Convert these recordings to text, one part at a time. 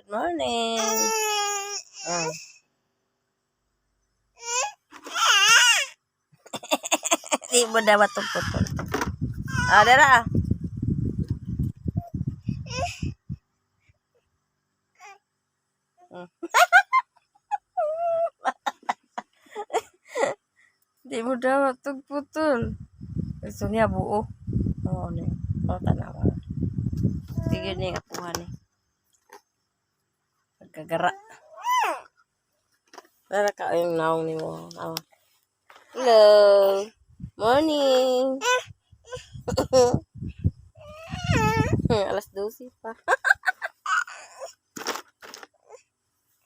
Good morning. Di mo dawat og putol. Ah, dara. Di mo dawat og putol. Gusto niya buo. Oo ni. Oh, tanawa. Sige ni nga puha ni. Pagkagara. Dara ka yung naong nimo. Awa. Hello. Morning. Alas 12 pa.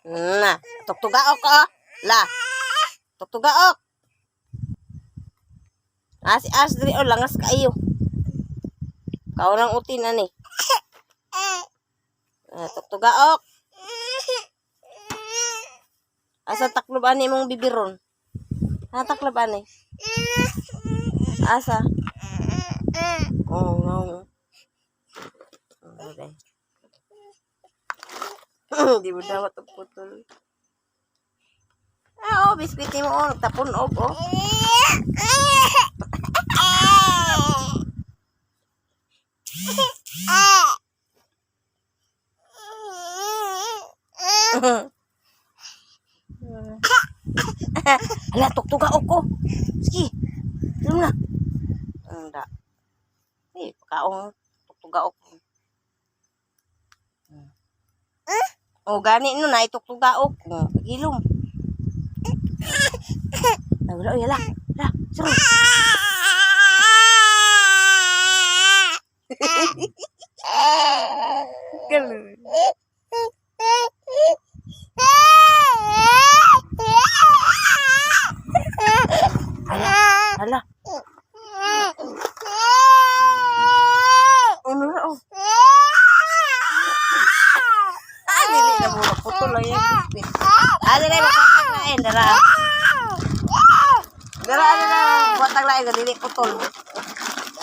Na, tuktugaok ko. La. Tuktugaok. Ah, si Asdri oh, langas kaayo. Kaunang utin ani. Ah, tuktugaok. Asa taklob ani imong bibiron? Ha, taklob ani? Asa? Oh, no. Okay. Di mo dawat og putol. Ah, oh, biskwit nimo oh, nagtapon og oh. Hala, tuktugaok ko. Sige. Tulong na. Ang da. Eh, pakaong tuktugaok. Oh, gani no na ituktugaok. Oh, pagilom. Ay, wala, oy, hala. Hala, suro. Galing. Hala, hala. Ano na, oh. Ah, dili na mo putol lang yung biskwit. Ah, dili, magpatag lain, dara. Dara, dara, buatag lain, dili putol.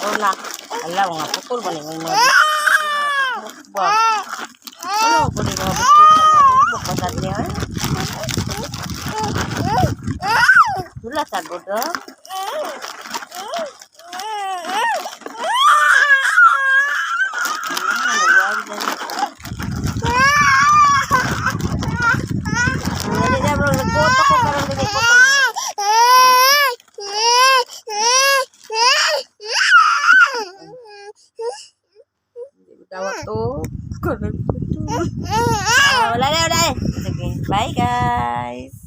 Oh na. Hala, mga putol ba ni mga biskwit ba? Ano ba ni mga biskwit? Mga bukbuk ba sabi niya? Wala, sagod, oh. Ah, nagwag na siya. Dili na bro, nagkuot ako karon dili putol. Hindi mo dawat to. Karon putol. Ah, wala na, wala na. Sige, bye guys.